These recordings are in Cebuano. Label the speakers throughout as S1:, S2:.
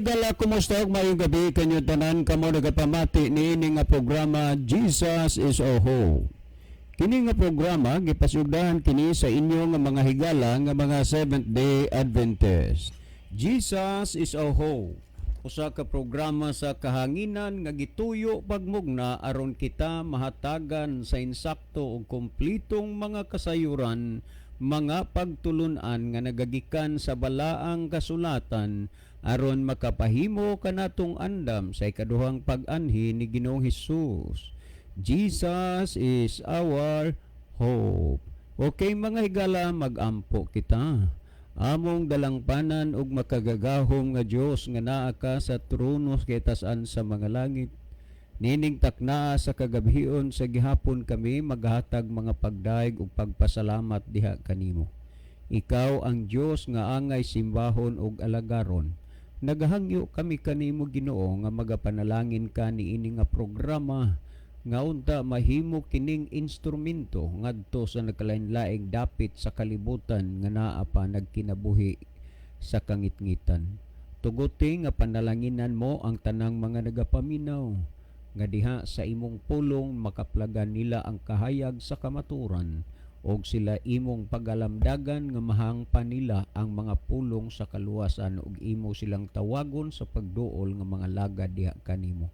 S1: Higala, kumusta ug maayong gabi kanyo tanan kamo nagapamati niini nga programa, Jesus is Our Hope. Kini nga programa gipasugdahan kini sa inyo nga mga higala nga mga Seventh Day Adventist. Jesus is Our Hope. Usa ka programa sa kahanginan nga gituyo pagmugna aron kita mahatagan sa insakto ug kumplitong mga kasayuran, mga pagtulunan nga nagagikan sa balaang kasulatan aron makapahimo kanatong andam sa ikaduhang pag-anhi ni Ginoong Hesus. Jesus is our hope. Okay, mga higala, magampo kita. Among dalangpanan ug makagagahom nga Dios nga naa ka sa trono sa kitasan sa mga langit. Nining taknaa sa kagabhion sa gihapon, kami maghatag mga pagdayeg ug pagpasalamat diha kanimo. Ikaw ang Dios nga angay simbahon ug alagaron. Nagahangyo kami kanimo, Ginoo, nga magapanalangin ka niini nga programa nga unta mahimo kining instrumento ngadto sa nagkalain-laing dapit sa kalibutan nga naa pa nagkinabuhi sa kangitngitan. Tuguti nga panalanginan mo ang tanang mga nagapaminaw nga diha sa imong pulong makaplagan nila ang kahayag sa kamaturan og sila imong pagalamdagan nga mahangpan nila ang mga pulong sa kaluwasan ug imo silang tawagon sa pagduol nga mga lagad diha kanimo.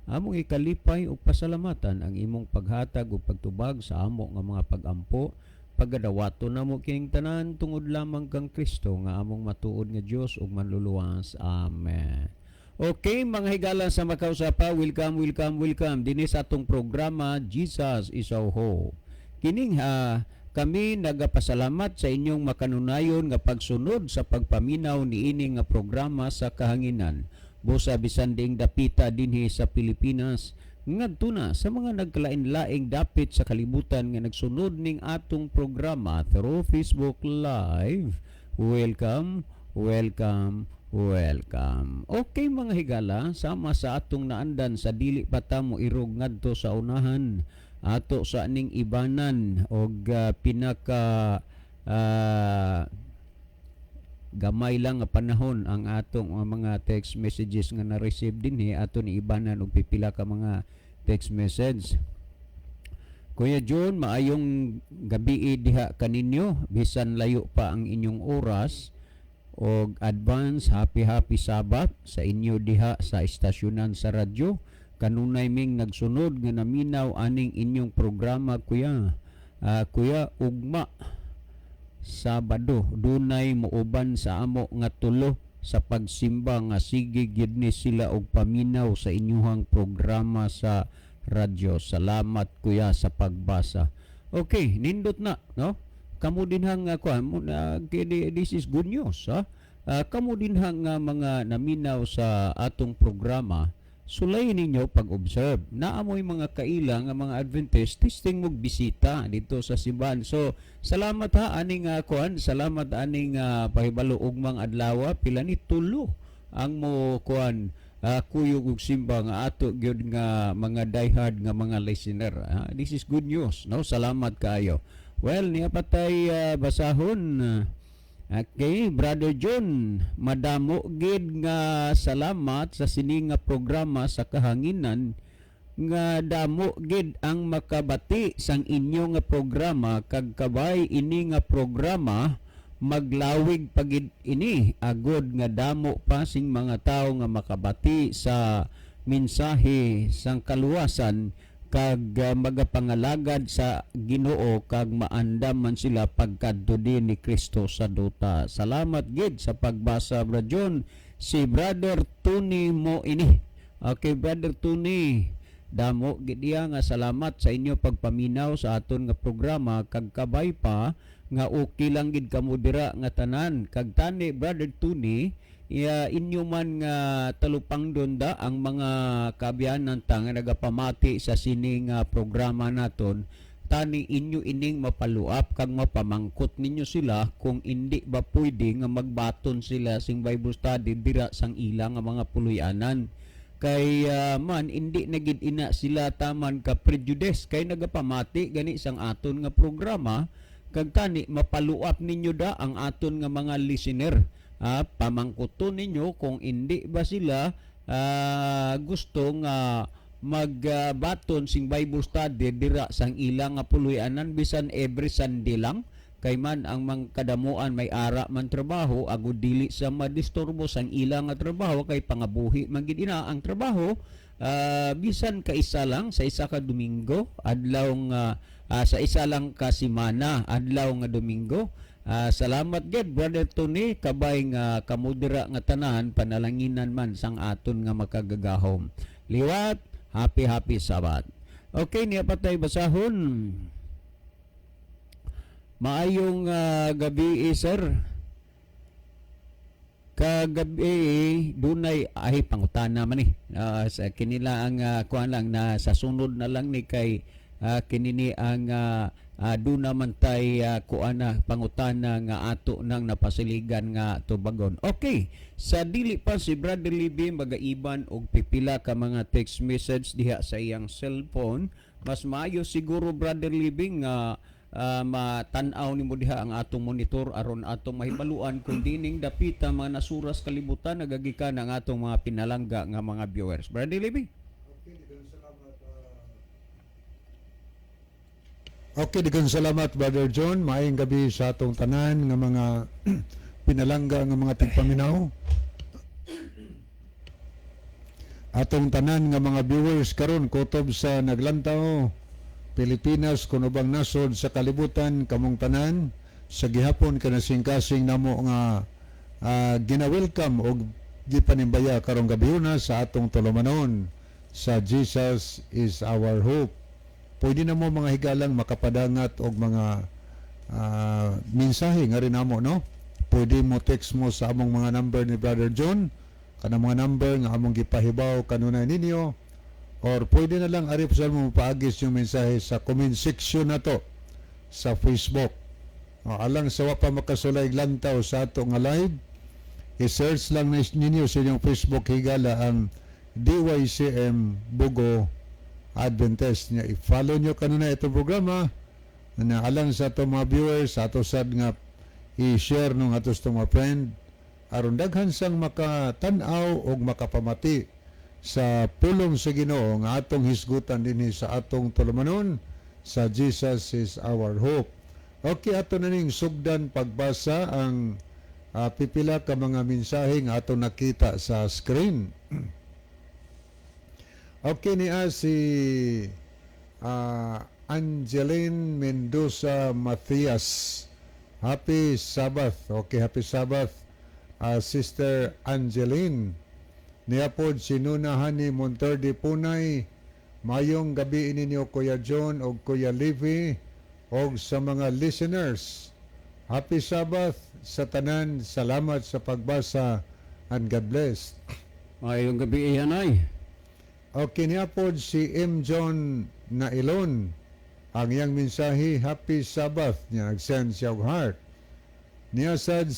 S1: Among ikalipay ug pasalamatan ang imong paghatag ug pagtubag sa amo nga mga pagampo. Pagadawaton namo kining tanan tungod lamang kang Kristo nga among matuod nga Dios ug manluluwas. Amen. Okay, mga higala sa makausapa, welcome, welcome, welcome dinhi sa atong programa, Jesus is Our Hope. Kining ha, kami nagapasalamat sa inyong makanunayon nga pagsunod sa pagpaminaw niini nga programa sa kahanginan. Busa bisan diing dapita dinhi sa Pilipinas ngadto na sa mga nagkalain-laing dapit sa kalibutan nga nagsunod ning atong programa through Facebook Live. Welcome, welcome, welcome. Okay, mga higala, sama sa atong naandan sa dili pa ta mo irog ngadto sa unahan, ato sa ning ibanan og pinaka gamay lang nga panahon ang atong mga text messages nga na-receive dinhi, ato ni ibanan og pipila ka mga text message. Kuya John, maayong gabi diha kaninyo bisan layo pa ang inyong oras og advance happy happy Sabbath sa inyo diha sa istasyonan sa radyo. Kanunay ming nagsunod nga naminaw aning inyong programa, kuya. Kuya, ugma Sabado dunay muuban sa amo nga tulo sa pagsimba nga sige gyud ni sila og paminaw sa inyuhang programa sa radyo. Salamat, kuya, sa pagbasa. Okay, nindot na, no? Kamo din hang kuan mo na this is good news, ha. Kamo din hang mga naminaw sa atong programa, sulayin ninyo pag-observe. Naamoy mga kaila nga mga Adventist testing mo bisita dito sa simbahan. So, salamat ha aning kuan, salamat aning pahibalo ugmang adlaw, pila ni tulo ang mo kuan kuyog ug simba nga ato gyud nga mga diehard nga mga listener. This is good news, no? Salamat kaayo. Well, niya patay basahon. Okay, Brother John, madamo gid nga salamat sa sini nga programa sa kahanginan nga damo gid ang makabati sang inyo nga programa kag kabay ini nga programa maglawig pagid ini agod nga damo pa sing mga tawo nga makabati sa mensahe sang kaluwasan kag magapangalagad sa Ginoo kag maandam man sila pagkadto din ni Kristo sa duta. Salamat gid sa pagbasa, Bro John. Si Brother Tony mo ini. Okay, Brother Tony, damo gid iya nga salamat sa inyo pagpaminaw sa aton nga programa kag kabay pa nga okay lang gid kamo dira nga tanan. Kag tani, Brother Tony, iya inyo man nga talupang da ang mga kabyanan ta nga nagapamati sa sini nga programa naton. Tani inyo ining mapaluap kag mapamangkot ninyo sila kung hindi ba pwede nga magbaton sila sing Bible study dira sang ila nga mga puloy-anan kay man hindi na gid ina sila taman ka prejudice kay nagapamati gani sang aton nga programa. Kag tani mapaluap ninyo da ang aton nga mga listener. Pamangkuton ninyo kung hindi ba sila gusto nga magbaton sing Bible study dira sang ilang nga puloy-anan bisan every Sunday lang, kay man ang mang kadamuan may ara man trabaho, agud dili sa madisturbo sang ilang nga trabaho kay pangabuhi man gid ina ang trabaho. Bisan kaisa lang sa isa ka Domingo, adlaw nga sa isa lang ka semana, adlaw nga Domingo. Salamat gid, Brother Tony, kabay nga kamo dira nga tanan panalanginan man sang aton nga Makagagahom. Liwat, happy happy Sabbath. Okay, niya patay basahon. Maayong gabi, sir. Kagabi dunay ay pangutana man ni. Sa kinila ang kuan lang na sa sunod na lang ni kay kinini ang duna man tay kuan na pangutana nga ato nang napasiligan nga tubagon. Okay, sa dili pa si Brother Libby magaiban og pipila ka mga text message diha sa iyang cellphone, mas maayo siguro, Brother Libby, nga matan-aw nimo diha ang atong monitor aron atong mahibaluan kung dining dapita mga nasuras kalibutan nagagikan ang atong mga pinalangga nga mga viewers. Brother Libby.
S2: Okay, daghang salamat. Okay, daghang salamat, Brother John. Maayong gabi sa atong tanan nga mga pinalangga nga mga tigpaminaw. Atong tanan nga mga viewers karon kutob sa naglantaw Pilipinas kun ubang nasod sa kalibutan, kamong tanan sa gihapon kanasing-kasing namo nga gina-welcome og gipanimbaya karong gabhiona sa atong tulumanon sa Jesus Is Our Hope. Pwede na mo, mga higalang, makapadangat og mga mensahe nga rin namo, no? Pwede mo text mo sa among mga number ni Brother John, kanang mga number nga among gipahibaw kanunay ninyo, or pwede na lang ari sa mo paagis yung mensahe sa comment section na to sa Facebook. O, alang sa wa pa makasulay lantaw sa ato nga live, i-search lang ninyo sa inyong Facebook, higala, ang DYCM Bogo Adventist nya. I-follow nyo kanunay itong programa na alang sa ato mga viewers, sa ato sad nga i-share nung ato sa mga friend aron daghan sang makatan-aw og makapamati sa pulong sa Ginoo nga atong hisgutan dinhi sa atong tulumanon sa Jesus Is Our Hope. Okay, ato na ning sugdan pagbasa ang pipila ka mga mensahe nga atong nakita sa screen. Okay, niya si Angeline Mendoza Matias. Happy Sabbath. Okay, happy Sabbath, Sister Angeline. Niya pod si Nuna Hani Monterde Punay. Mayong gabi ninyo, Kuya John o Kuya Levi o sa mga listeners. Happy Sabbath sa tanan. Salamat sa pagbasa and God bless.
S1: Maayong gabi, Hanay.
S2: Okay, niya pod si M. John Nailon. Ang iyang mensahe, "Happy Sabbath." Niya nag-send siya og heart. Niya sad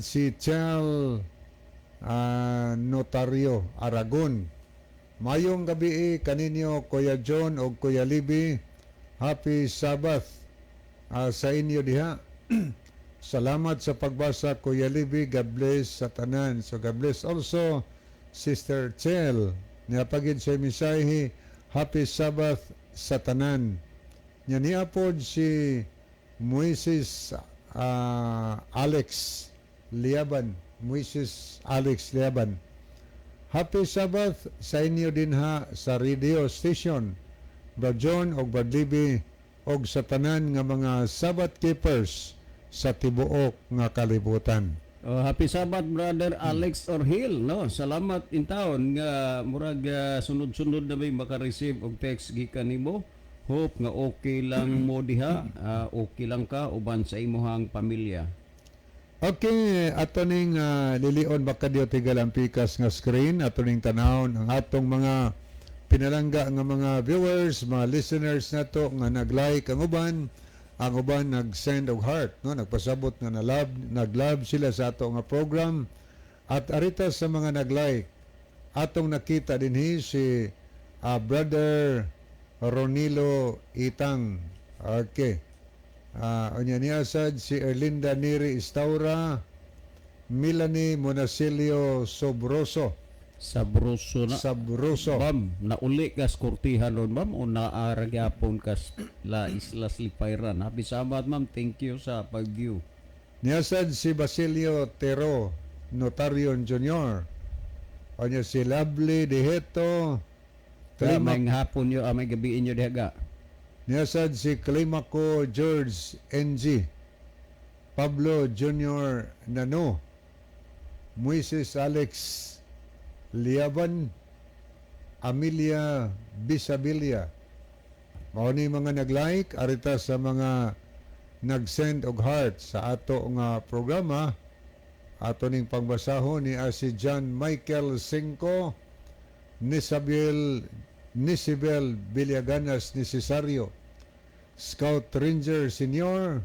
S2: si Chel Notario Aragon. Mayong gabi kaninyo, Kuya John o Kuya Libby. Happy Sabbath sa inyo diha. Salamat sa pagbasa, Kuya Libby. God bless sa tanan. So God bless also, Sister Chel. Niya pagid sa mensahe, "Happy Sabbath sa tanan." Nya niya pod si Moises Alex Liaban. Moises Alex Liaban. Happy Sabbath sa inyo dinha sa radio station, Brad John og Brad Libby og sa tanan nga mga Sabbath keepers sa tibuok nga kalibutan.
S1: Oh, happy Sabbath, Brother Alex Orhil, no. Salamat intawon nga murag sunod-sunod na may maka-receive og text gikan nimo. Hope nga okay lang mo diha, okay lang ka uban sa imuhang pamilya.
S2: Okay, ato ning lilion baka tigal ang pikas nga screen, ato ning tanawon ang atong mga pinalangga nga mga viewers, mga listeners nato nga nag-like ang uban nag-send og heart, no, nagpasabot nga na love, nag-love sila sa ato nga program. At arita sa mga nag-like, atong nakita dinhi si Brother Ronilo Itang. Okay. Unya niya sad si Erlinda Neri Istaura, Melanie Monasilio Sobroso.
S1: Sabroso na.
S2: Sabroso.
S1: Bam, nauli kas kurtihan ron, ma'am, o naara gyapon kas La Islas Lipayran. Happy Sabbath, ma'am. Thank you sa pag-view.
S2: Niya sad si Basilio Tero Notarion Jr. Unya si Lovely Deheto.
S1: Kaya
S2: Clima,
S1: may hapon nyo, may gabi inyo diha ga.
S2: Niya sad si Climaco George NG. Pablo Jr. Nano. Moises Alex Liaban. Amelia Bisabilia. Mao ni mga nag-like arita sa mga nag-send og heart sa ato nga programa. Ato ning pangbasahon ni si John Michael Cinco, Nisabel Nisibel Villaganas ni Cesario, Scout Ranger Senior,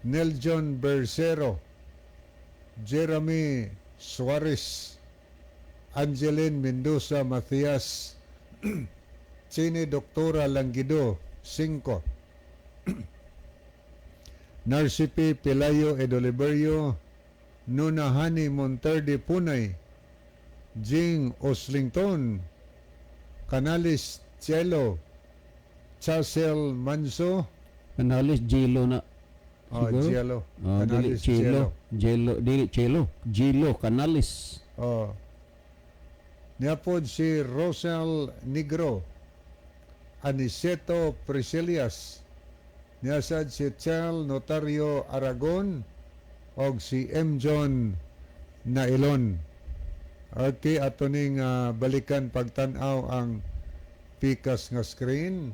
S2: Neljon Bercero, Jeremy Suarez, Angeline Mendoza Matias, Chine Doktora Langido, 5, Narcipe Pelayo Edoliberio, Nuna Hani Monterde Punay, Jing Oslington, Canales Cielo, Chasel Manso.
S1: Canales Gilo na.
S2: Oh,
S1: Siguro?
S2: Cielo.
S1: Oh, dili
S2: Canales
S1: Chelo. Gelo, dili Chelo. Gilo Canales.
S2: Oh. Niapod si Rosel Negro, Aniceto Priscilias, niyasad si Chel Notario Aragon, og si M. John Nailon. Okay, ato ning balikan pagtan-aw ang pikas nga screen.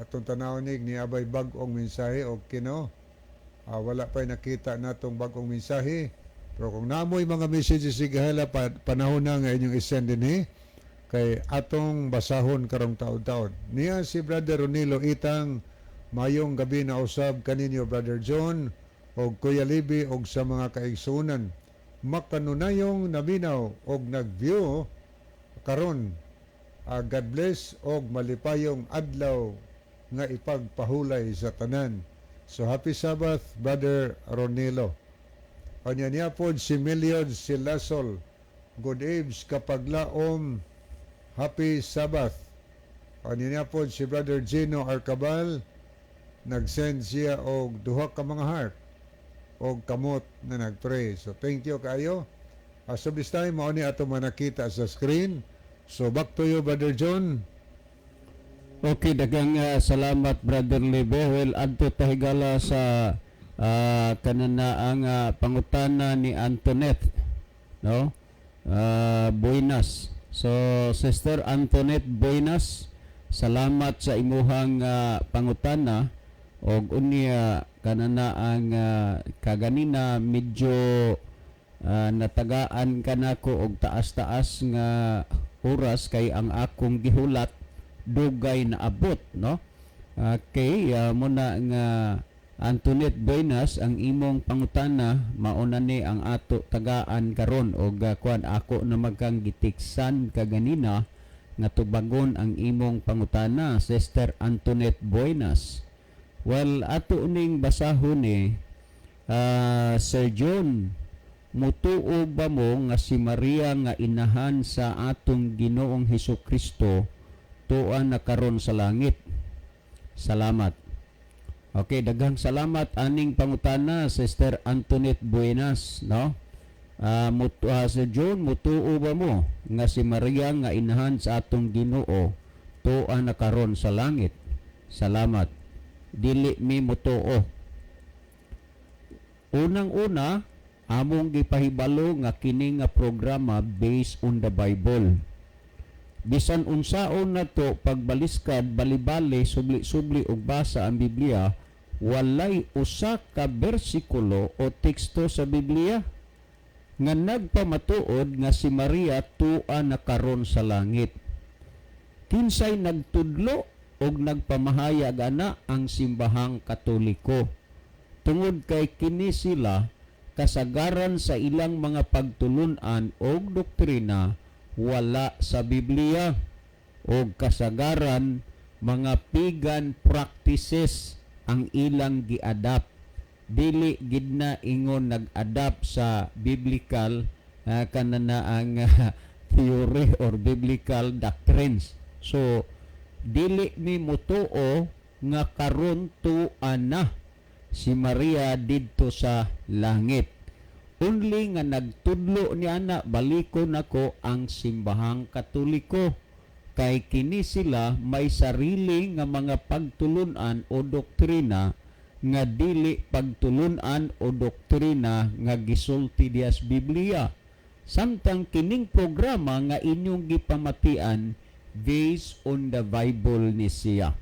S2: Atong tanaw nig niabay bag-ong mensahe o kino. Wala pa'y nakita natong bag-ong mensahe. Pero kung namoy mga messages sigahela pa, panahon na nga inyong isend dinhi kay atong basahon karong taon-taon. Niya si Brother Ronilo Itang, "Mayong gabi na usab kaninyo, Brother John og Kuya Libi og sa mga kaigsuonan. Makanunayong naminaw og nag-view karon. God bless og malipayong adlaw nga ipagpahulay sa tanan." So happy Sabbath, Brother Ronilo. Kanya niya po si Meliod Silasol. "Good eves kapaglaom. Happy Sabbath." Kanya niya po si Brother Gino Arcabal. Nag-send siya og duha ka mga heart og kamot na nag-pray. So thank you kayo. As of this time, mao ni ato manakita sa screen. So back to you, Brother John.
S1: Okay, daghang salamat, Brother Libe. Well, adto tahigala sa kanana ang pangutana ni Antoinette, no? Buenas. So, Sister Antoinette Buenas, salamat sa imuhang pangutana og unya kanana ang kaganina medyo natagaan ka nako og taas-taas nga oras kay ang akong gihulat dugay na abot, no? Okay, muna nga Antoinette Buenas, ang imong pangutana mauna ni ang ato tagaan karon og kuan ako na magkang gitiksan kaganina nga tubagon ang imong pangutana, Sister Antoinette Buenas. Well, ato ning basahon ni Sir John, mutuo ba mo nga si Maria nga inahan sa atong Ginoong Hesus Kristo tuan na karon sa langit? Salamat. Okay, daghang salamat aning pangutana, Sister Antoinette Buenas, no? Sir John, mutuo ba mo nga si Maria nga inahan sa atong Ginoo tuan na karon sa langit? Salamat. Dili mi mutuo. Unang-una, among gipahibalo nga kini nga programa based on the Bible. Bisan unsaon nato pagbaliskad, balibali, subli-subli ug basa ang Biblia, walay usa ka bersikulo o teksto sa Biblia nga nagpamatuod nga si Maria tua na karon sa langit. Kinsay nagtudlo og nagpamahayag ana? Ang Simbahang Katoliko. Tungod kay kini sila kasagaran sa ilang mga pagtulunan og doktrina wala sa Biblia og kasagaran mga pagan practices. ang ilang gi-adapt. Dili gid na ingon nag-adapt sa biblical kanana ang theory or biblical doctrines. So dili mi motuo nga karon tua na si Maria didto sa langit. Only nga nagtudlo ni ana, balikon nako ang Simbahang Katoliko, kay kini sila may sarili nga mga pagtulunan o doktrina nga dili pagtulunan o doktrina nga gisulti diha sa Biblia. Samtang kining programa nga inyong gipamatian, based on the Bible ni siya.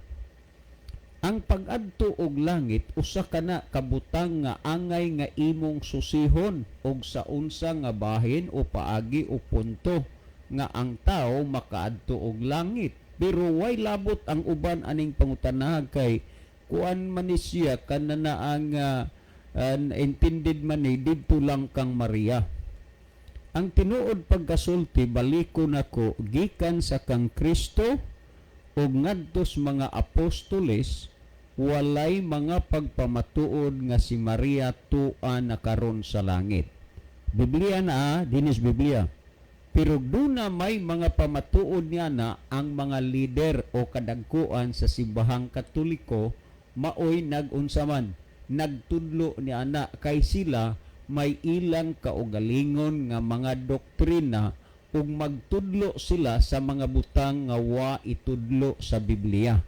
S1: Ang pag-adto og langit usa ka na kabutang nga angay nga imong susihon og sa unsa nga bahin o paagi o punto nga ang tao makaadto og langit. Pero way labot ang uban aning pangutana kay kuan man ni siya, kanana ang intended man ni didto lang kang Maria. Ang tinuod pagkasulti, baliko nako, gikan sa kang Kristo ug ngadto sa mga apostoles, walay mga pagpamatuod nga si Maria tua na karon sa langit. Biblia na, dinis Biblia. Pero duna may mga pamatuod niya na ang mga lider o kadagkuan sa Simbahang Katoliko maoy nagunsaman nagtudlo ni ana, kay sila may ilang kaugalingon nga mga doktrina ug magtudlo sila sa mga butang nga wa itudlo sa Biblia.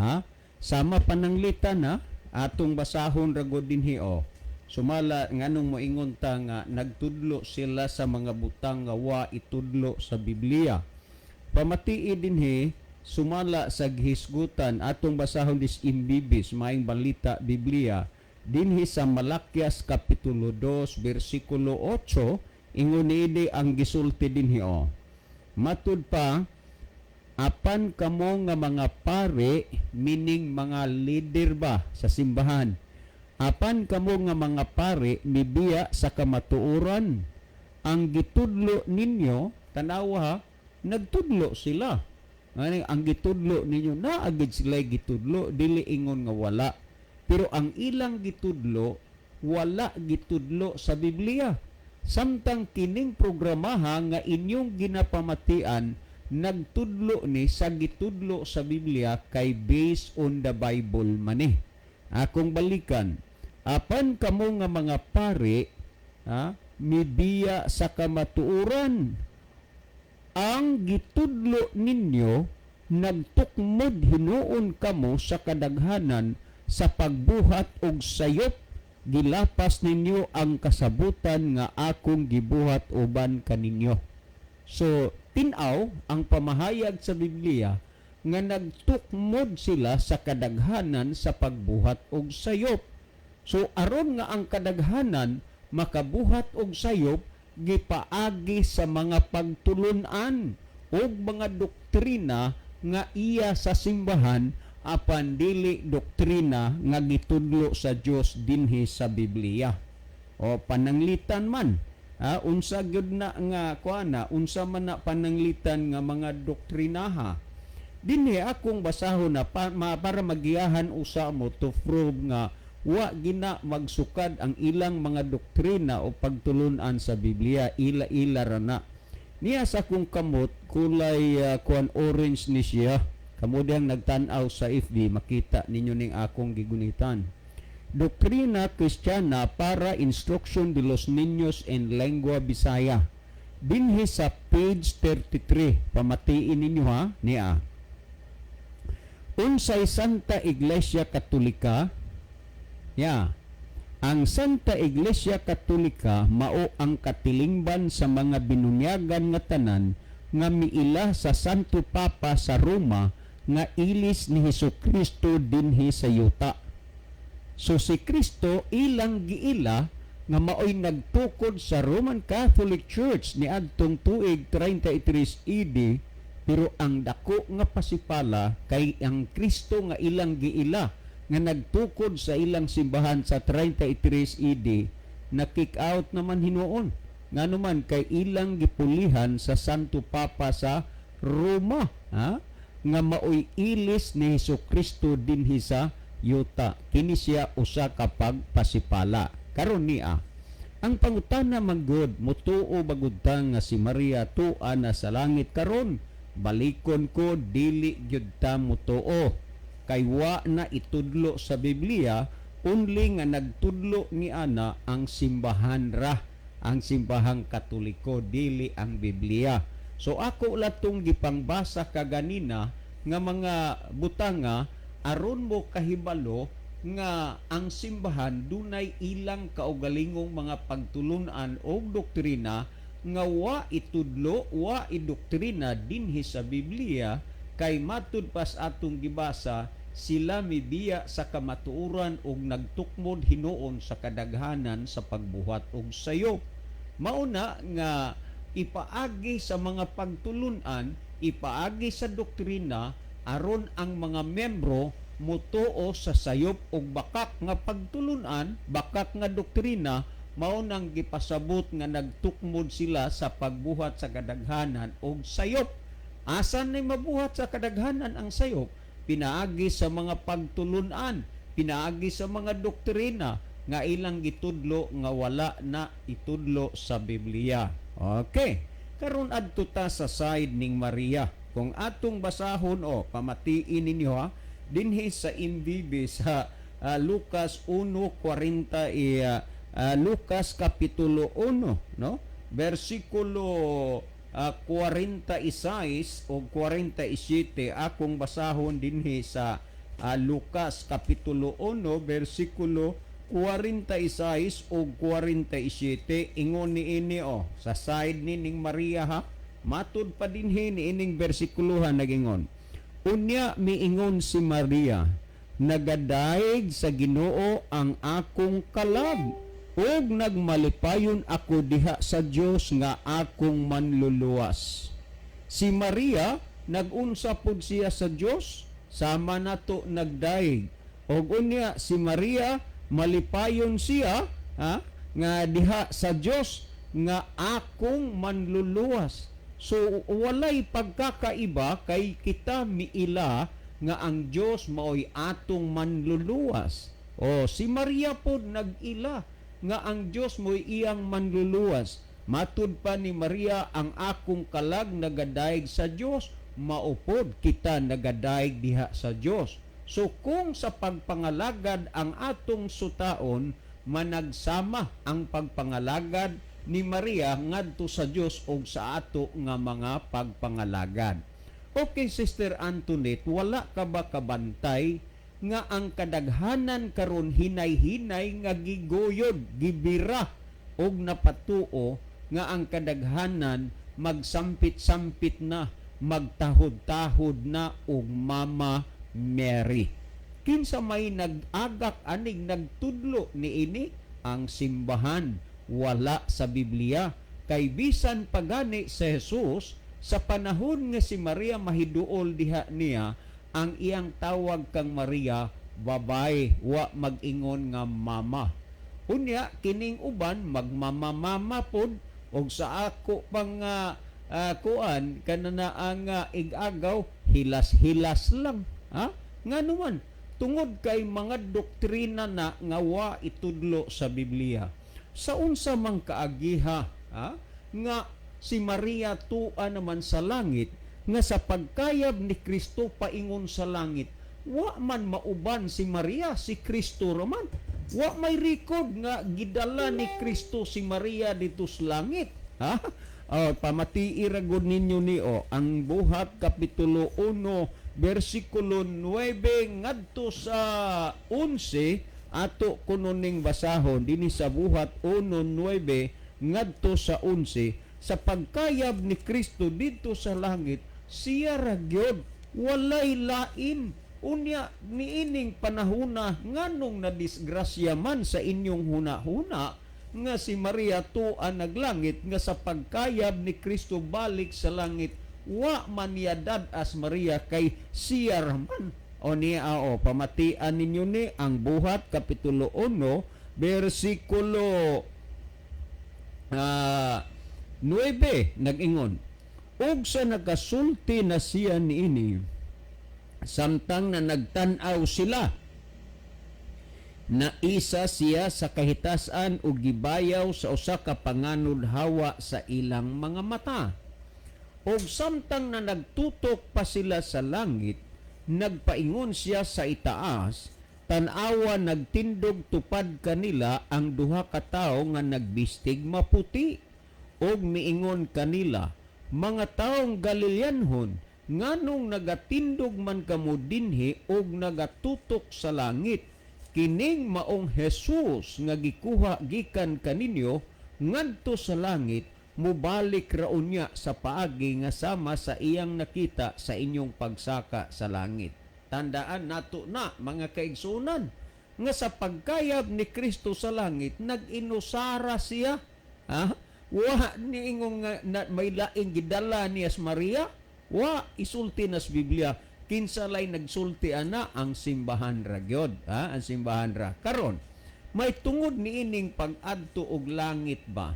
S1: Ha? Sama pananglitan ha, atong basahon ra gud dinhi o. Sumala nganong moingon ta nga nagtudlo sila sa mga butang nga wa itudlo sa Biblia. Pamatii dinhi sumala sa gihisgutan, atong basahon dis imbibis Maayong Balita Biblia dinhi sa Malakias kapitulo 2 bersikulo 8, ingon niini ang gisulti dinhi o. Matud pa, "Apan kamo nga mga pare," meaning mga leader ba sa simbahan. "Apan kamo nga mga pare mibiya sa kamatuoran. Ang gitudlo ninyo," tanawa ha, nagtudlo sila. Ani ang gitudlo ninyo, naa gid sila gitudlo, dili ingon nga wala. Pero ang ilang gitudlo, wala gitudlo sa Biblia. Samtang kining programaha nga inyong ginapamatian, nagtudlo ni sa gitudlo sa Biblia kay based on the Bible man eh. Akong balikan, "Apan kamo nga mga pare, ha, mibiya sa kamatuoran. Ang gitudlo ninyo, nagtukmod hinuon kamo sa kadaghanan sa pagbuhat og sayop, gilapas ninyo ang kasabutan nga akong gibuhat uban kaninyo." So, tin-aw ang pamahayag sa Biblia nga nagtukmod sila sa kadaghanan sa pagbuhat og sayop. So aron nga ang kadaghanan makabuhat og sayop, gipaagi sa mga pagtulunan og mga doktrina nga iya sa simbahan apan dili doktrina nga gitudlo sa Dios dinhi sa Biblia. O pananglitan man, unsa gyud na nga kuana, unsa man na pananglitan nga mga doktrinaha? Dinhi akong basahon na para magiyahan usa mo to prove nga wa gina magsukad ang ilang mga doktrina o pagtulunan sa Biblia, ila-ila ra na. Niya sa akong kamot, kulay kuan, orange ni siya. Kamo diyang nagtan-aw sa FB, makita ninyo ning akong gigunitan. Doctrina Cristiana para Instrucción de los Niños en Lengua Bisaya. Dinhi sa page 33, pamatiin ninyo ha, niya. Unsay Santa Iglesia Katolika? Ya. Ang Santa Iglesia Katolika mao ang katilingban sa mga binunyagan nga tanan nga miila sa Santo Papa sa Roma nga ilis ni Hesus Kristo dinhi sa yuta. So si Kristo ilang giila nga maoy nagtukod sa Roman Catholic Church niadtong tuig 33 AD, pero ang dako nga pasipala kay ang Kristo nga ilang giila nga nagtukod sa ilang simbahan sa 33 AD, na kick out naman hinuon, ngano man kay ilang gipulihan sa Santo Papa sa Roma, ha, nga maoy ilis ni Hesus Kristo dinhi sa yuta. Kini siya usa ka pagpasipala. Karon niya ang pangutana man gud, mutuo ba gud ta nga si Maria tua na sa langit karon? Balikon ko, dili gyud ta mutuo kay wa na itudlo sa Biblia, only nga nagtudlo ni ana ang simbahan ra, ang Simbahang Katoliko, dili ang Biblia. So ako latong gipangbasa kaganina nga mga butanga aron mo kahibalo nga ang simbahan dunay ilang kaugalingong mga pagtulunan o doktrina nga wa itudlo, wa idoktrina dinhi sa Biblia, kay matud pas atong gibasa, sila mibiya sa kamatuoran og nagtukmod hinuon sa kadaghanan sa pagbuhat og sayo. Mauna nga ipaagi sa mga pagtulunan, ipaagi sa doktrina aron ang mga membro mutuo sa sayop og bakak nga pagtulunan, bakak nga doktrina, mao nang gipasabot nga nagtukmod sila sa pagbuhat sa kadaghanan og sayop. Asa ni mabuhat sa kadaghanan ang sayop? Pinaagi sa mga pagtulunan, pinaagi sa mga doktrina nga ilang gitudlo nga wala na itudlo sa Biblia. Okay. Karon adto ta sa side ning Maria. Kung atong basahon o pamatiin ninyo ha, dinhi sa MBB sa Lucas 1:40, Lucas kapitulo 1, no, versikulo 46 o 47, akong basahon dinhi sa Lucas kapitulo 1 versikulo 46 o 47. Ingon niini o sa side ni ning Maria ha, matud pa dinhi niining bersikulohan, nagingon, "Unya miingon si Maria, 'Nagadaig sa Ginoo ang akong kalag ug nagmalipayon ako diha sa Dios nga akong manluluwas.'" Si Maria nagunsa pud siya sa Dios, sama nato, nagdaig. Og unya si Maria malipayon siya ha, nga diha sa Dios nga akong manluluwas. So walay pagkakaiba kay kita miila nga ang Dios maoy atong manluluwas. O si Maria pod nag-ila nga ang Dios mo'y iyang manluluwas. Matud pa ni Maria, "Ang akong kalag nagadaig sa Dios," maupod kita nagadaig diha sa Dios. So kung sa pagpangalagad ang atong sutaon, managsama ang pagpangalagad ni Maria ngadto sa Dios og sa ato nga mga pagpangalagad. Okay, Sister Antoinette, wala ka ba kabantay nga ang kadaghanan karon hinay-hinay nga giguyod, gibira og napatuo nga ang kadaghanan magsampit-sampit na, magtahod-tahod na og Mama Mary? Kinsa may nag-agak aning nagtudlo niini? Ang simbahan, wala sa Biblia. Kay bisan pagani sa Jesus sa panahon nga si Maria mahiduol diha niya, ang iyang tawag kang Maria, "Babay," wa mag-ingon nga "mama." Unya kining uban magmamamama pod, og sa ako pang kuan kanana ang ig-agaw, hilas-hilas lang ha. Ngano man? Tungod kay mga doktrina na nga wa itudlo sa Biblia. Sa unsa man kaagiha ha, nga si Maria tua naman sa langit, nga sa pagkayab ni Kristo paingon sa langit, wa man mauban si Maria, si Kristo raman? Wa may record nga gidala ni Kristo si Maria dito sa langit ha. Oh, pamatii ra gud ninyo ni o ang Buhat kapitulo 1 bersikulo 9 ngadto sa 11. Ato kuno ning basahon dinhi sa Buhat 1:9 ngadto sa 11. Sa pagkayab ni Kristo didto sa langit, siya ra gyud, walay lain. Unya niining panahona, nganong nadisgrasya man sa inyong huna-huna nga si Maria tua naglangit, nga sa pagkayab ni Kristo balik sa langit, wa man yadad as Maria kay siya raman? O niya o pamatian ninyo ni ang Buhat kapitulo 1 bersikulo 9, nag-ingon, "Ug sa nagasulti na siya niini, samtang na nagtan-aw sila Naisa siya sa kahitasan ug gibayaw sa usa ka panganod hawa sa ilang mga mata. Og samtang na nagtutok pa sila sa langit, nagpaingon siya sa itaas, tan-awa, nagtindog tupad kanila ang duha ka tawo nga nagbistig maputi, ug miingon kanila, "Mga taong Galileanhon, nganong nagatindog man kamo dinhi ug nagatutok sa langit? Kining maong Jesus nga gikuha gikan kaninyo ngadto sa langit, mubalik ra unya sa paagi nga sama sa iyang nakita sa inyong pagsaka sa langit." Tandaan nato na, mga kaigsunan, nga sa pagkayab ni Kristo sa langit, nag-inusara siya. Ha? Wa niingon nga na, may laing gidala niya sa Maria. Wa isulti nas Biblia. Kinsa lay nagsulti ana? Ang simbahan ra gyud, ha? Ang simbahan ra. Karon, may tungod niining pag-adto og langit ba?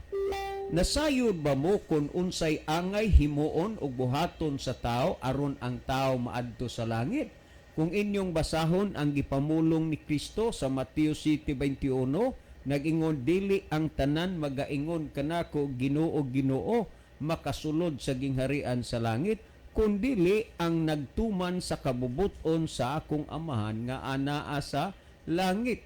S1: Nasayod ba mo kung unsay angay himuon og buhaton sa tao aron ang tao maadto sa langit? Kung inyong basahon ang gipamulong ni Kristo sa Mateo 7:21, nag-ingon, "Dili ang tanan magaingon kanako, 'Ginoo, Ginoo,' makasulod sa gingharian sa langit, kundili ang nagtuman sa kabubuton sa akong Amahan nga anaa sa langit."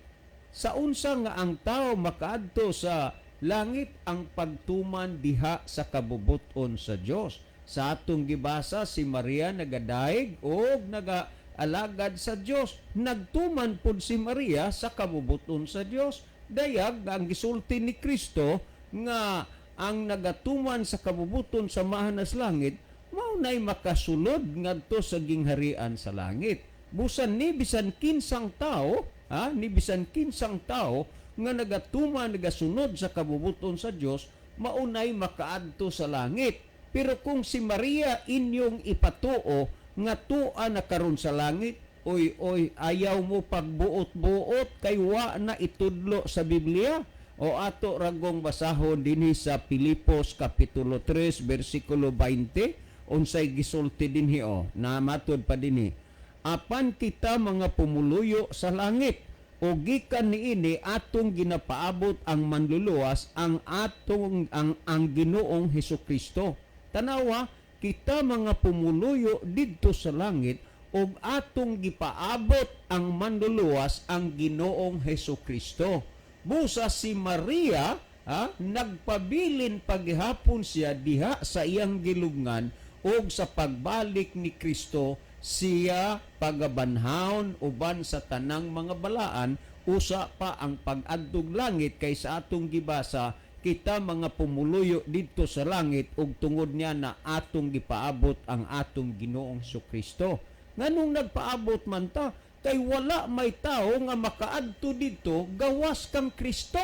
S1: Sa unsa nga ang tao makaadto sa langit? Ang pagtuman diha sa kabubuton sa Dios. Sa atong gibasa, si Maria nagadaig og naga-alagad sa Dios. Nagtuman pud si Maria sa kabubuton sa Dios. Dayag ang gisulti ni Kristo nga ang nagatuman sa kabubuton sa Amahan sa langit mao nay makasulod ngadto sa gingharian sa langit. Busan ni bisan kinsang tao, ha, ni bisan kinsang tao nga nagatuman, nagasunod sa kabubuton sa Dios, maunay makaadto sa langit. Pero kung si Maria inyong ipatuo nga tua na karon sa langit, oy oy, ayaw mo pagbuot-buot kay wa na itudlo sa Biblia. O ato ragong basahon dinhi sa Pilipos kapitulo 3 bersikulo 20, unsay gisulti dinhi? O na matud pa dinhi, "Apan kita mga pumuluyo sa langit, o gikan niini atong ginapaabot ang manluluwas, ang atong ang Ginoong Hesukristo." Tanawa, kita mga pumuluyo didto sa langit ug atong gipaabot ang manluluwas, ang Ginoong Hesukristo. Busa si Maria, ha, nagpabilin paghapon siya diha sa iyang gilubngan, ug sa pagbalik ni Kristo siya pagabanhaon uban sa tanang mga balaan. Usa pa ang pag-adtog langit, kay sa atong gibasa, kita mga pumuluyo didto sa langit ug tungod niya na atong gipaabot ang atong Ginoong Kristo. Nganong nagpaabot man ta? Kay wala may tao nga makaadto didto gawas kang Kristo.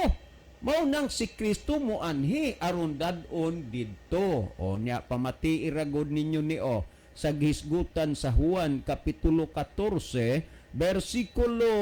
S1: Mao nang si Kristo moanhi aron dad-on didto. O nya pamati iragod ninyo ni o sa gihisgutan sa Juan kapitulo 14 bersikulo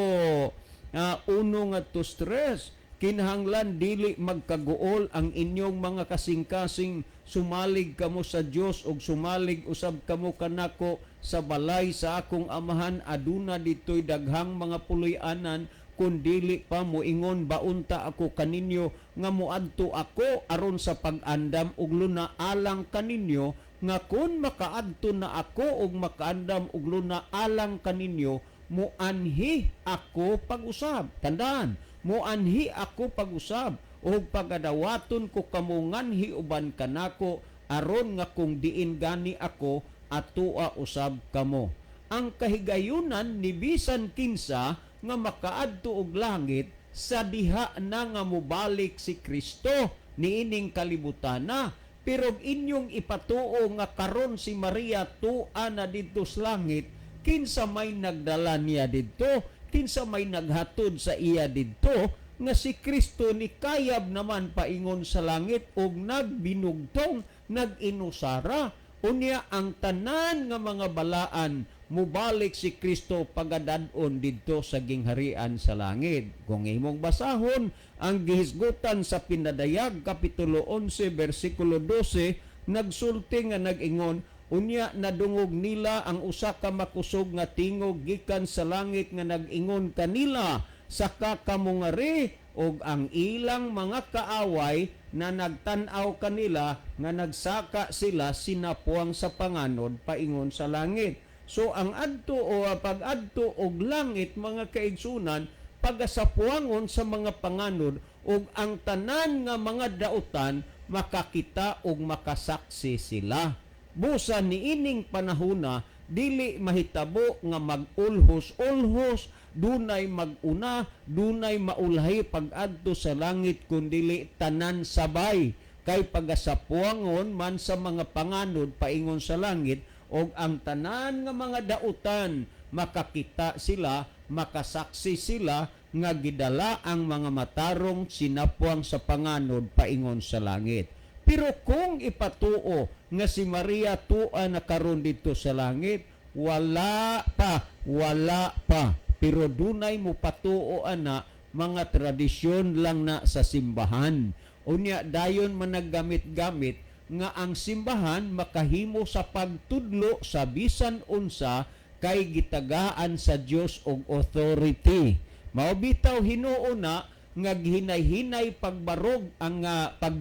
S1: 1 ngadto 3, "Kinahanglan dili magkaguol ang inyong mga kasing-kasing. Sumalig kamo sa Dios ug sumalig usab kamo kanako. Sa balay sa akong Amahan aduna dito'y daghang mga puloy-anan. Kun dili pa, moingon baunta ako kaninyo nga moadto ako aron sa pag-andam og luna alang kaninyo, nga kun makaadto na ako ug makaandam og luna alang kaninyo, muanhi ako pag-usab." Tandaan, muanhi ako pag-usab, "ug pagadawaton ko kamo nganhi uban kanako, aron nga kung diin gani ako, atoa usab kamo." Ang kahigayunan ni bisan kinsa nga makaadto og langit sa diha na nga mobalik si Kristo niining kalibutan na. Pero inyong ipatuo nga karon si Maria tua na didto sa langit, kinsa may nagdala niya didto? Kinsa may naghatod sa iya didto? Nga si Kristo ni kayab naman paingon sa langit og nagbinugtong, nag-inusara. Unya ang tanan nga mga balaan, mubalik si Kristo pagadad-on didto sa gingharian sa langit. Kung imong basahon ang gihisgutan sa Pinadayag kapitulo 11 bersikulo 12, nagsulti nga nag-ingon, "Unya nadungog nila ang usa ka makusog nga tingog gikan sa langit nga nag-ingon kanila, Saka kamungari og ang ilang mga kaaway na nagtan-aw kanila nga nagsaka sila sinapuang sa panganod paingon sa langit. So ang adto o pag-adto og langit, mga kaigsunan, pagasapuangon sa mga panganod ug ang tanan nga mga dautan makakita og makasaksi sila. Busa niining panahona dili mahitabo nga mag-ulhos-ulhos, dunay mag-una, dunay maulhay pag-adto sa langit, kundili tanan sabay, kay pagasapuangon man sa mga panganod paingon sa langit og ang tanan nga mga dautan makakita sila, makasaksi sila nga gidala ang mga matarong sinapuang sa panganod paingon sa langit. Pero kung ipatuo nga si Maria tua na karon didto sa langit, wala pa, wala pa. Pero dunay mo patuo ana, mga tradisyon lang na sa simbahan. Unya dayon man naggamit-gamit nga ang simbahan makahimo sa pagtudlo sa bisan unsa kay gitagaan sa Dios og authority. Mao bitaw hinuon na nga gihinay-hinay pagbarog ang pag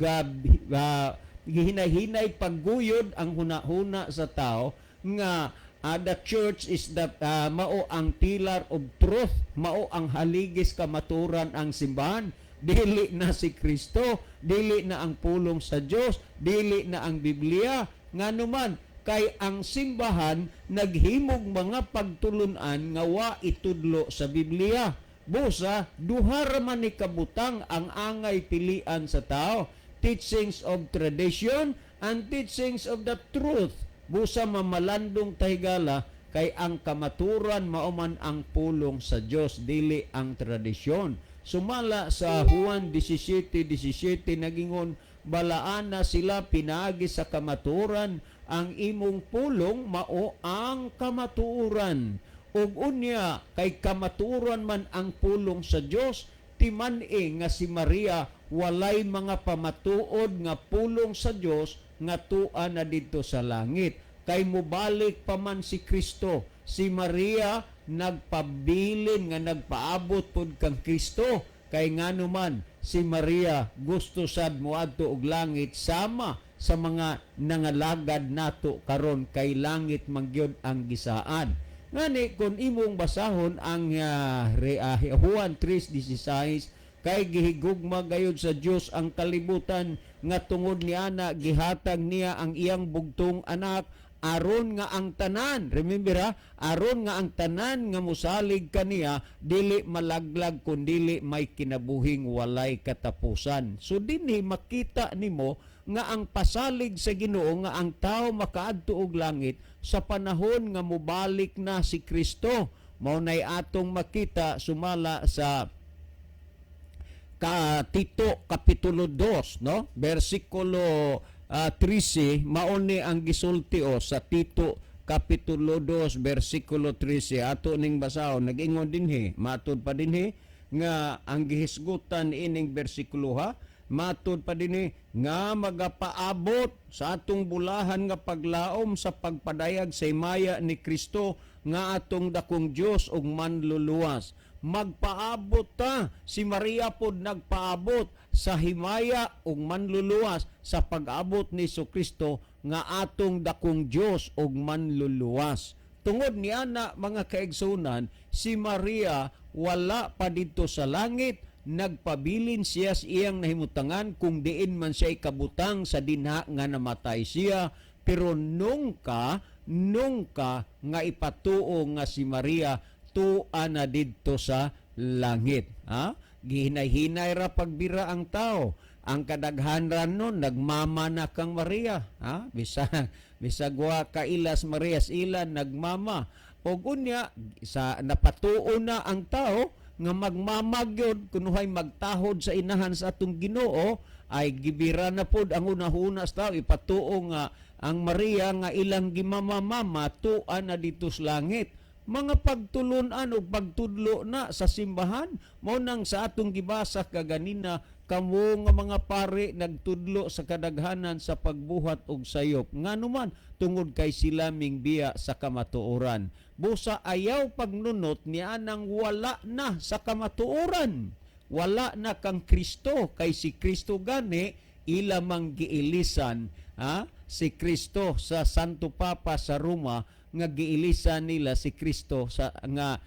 S1: gihinay-hinay pagguyod ang hunahuna sa tao nga the church is that mao ang pillar of truth, mao ang haligis kamaturan ang simbahan. Dili na si Kristo, dili na ang pulong sa Dios, dili na ang Biblia. Ngano man? Kay ang simbahan naghimog mga pagtulunan nga wa itudlo sa Biblia. Busa duha ra man ni kabutang ang angay pilian sa tao: teachings of tradition and teachings of the truth. Busa mamalandong tahigala kay ang kamaturan mao man ang pulong sa Dios, dili ang tradisyon. Sumala sa Juan 17:17, nagingon, "Balaana sila pinaagi sa kamaturan, ang imong pulong mao ang kamatuoran." Ug unya kay kamatuoran man ang pulong sa Dios, timan-i nga si Maria walay mga pamatuod nga pulong sa Dios nga tua na didto sa langit. Kay mobalik pa man si Kristo, si Maria nagpabilin nga nagpaabot pod kang Kristo, kay ngano man si Maria gusto sad moadto og langit sama sa mga nangalagad nato karon, kay langit man gyud ang gisaan. Ngani kung imong basahon ang Juan 3:16, kay gihigugma gayud sa Dios ang kalibutan nga tungod niana gihatag niya ang iyang bugtong anak, aron nga ang tanan, remember ha, aron nga ang tanan nga mosalig kaniya dili malaglag kun dili may kinabuhing walay katapusan. So dinhi makita nimo nga ang pasalig sa Ginoo nga ang tao makaadto og langit sa panahon nga mobalik na si Kristo. Mao nay atong makita sumala sa ka Tito kapitulo 2, no, bersikulo 13. Mao ni ang gisulti o sa Tito kapitulo 2 bersikulo 13. Ato ning basahon. Nag-ingon dinhi, matud pa dinhi nga ang gihisgutan ining bersikulo ha, matud pa dinhi nga magapaabot sa atong bulahan nga paglaom sa pagpadayag sa himaya ni Kristo nga atong dakong Dios ug manluluwas. Magpaabot ta, si Maria pod nagpaabot sa himaya ug manluluwas sa pag-abot ni Kristo nga atong dakong Dios ug manluluwas. Tungod niana, mga kaigsunan, si Maria wala pa didto sa langit, nagpabilin siya sa iyang nahimutangan kung diin man siya ikabutang sa dinha nga namatay siya, pero nungka nungka nga ipatuo nga si Maria tua na didto sa langit, ha. Gihinay-hinay ra pagbira ang tao. Ang kadaghan ra nun nagmama na kang Maria, ha, bisag bisag wa kailas Maria sa ila nagmama. Og unya sa napatuo na ang tao nga magmama gyud kunuhay magtahod sa inahan sa atong Ginoo, ay gibira na pod ang hunahuna sa tao, ipatuo nga ang Maria nga ilang gimamamama tua na didto sa langit. Mga pagtulunan o pagtudlo na sa simbahan. Mao nang sa atong gibasa kaganina, kamo nga mga pare nagtudlo sa kadaghanan sa pagbuhat og sayop. Ngano man? Tungod kay sila mingbiya sa kamatuoran. Busa ayaw pagnunot niya nang wala na sa kamatuoran. Wala na kang Kristo, kay si Kristo gani ila mang giilisan, ha? Si Kristo sa Santo Papa sa Roma, nga giilisan nila si Kristo sa nga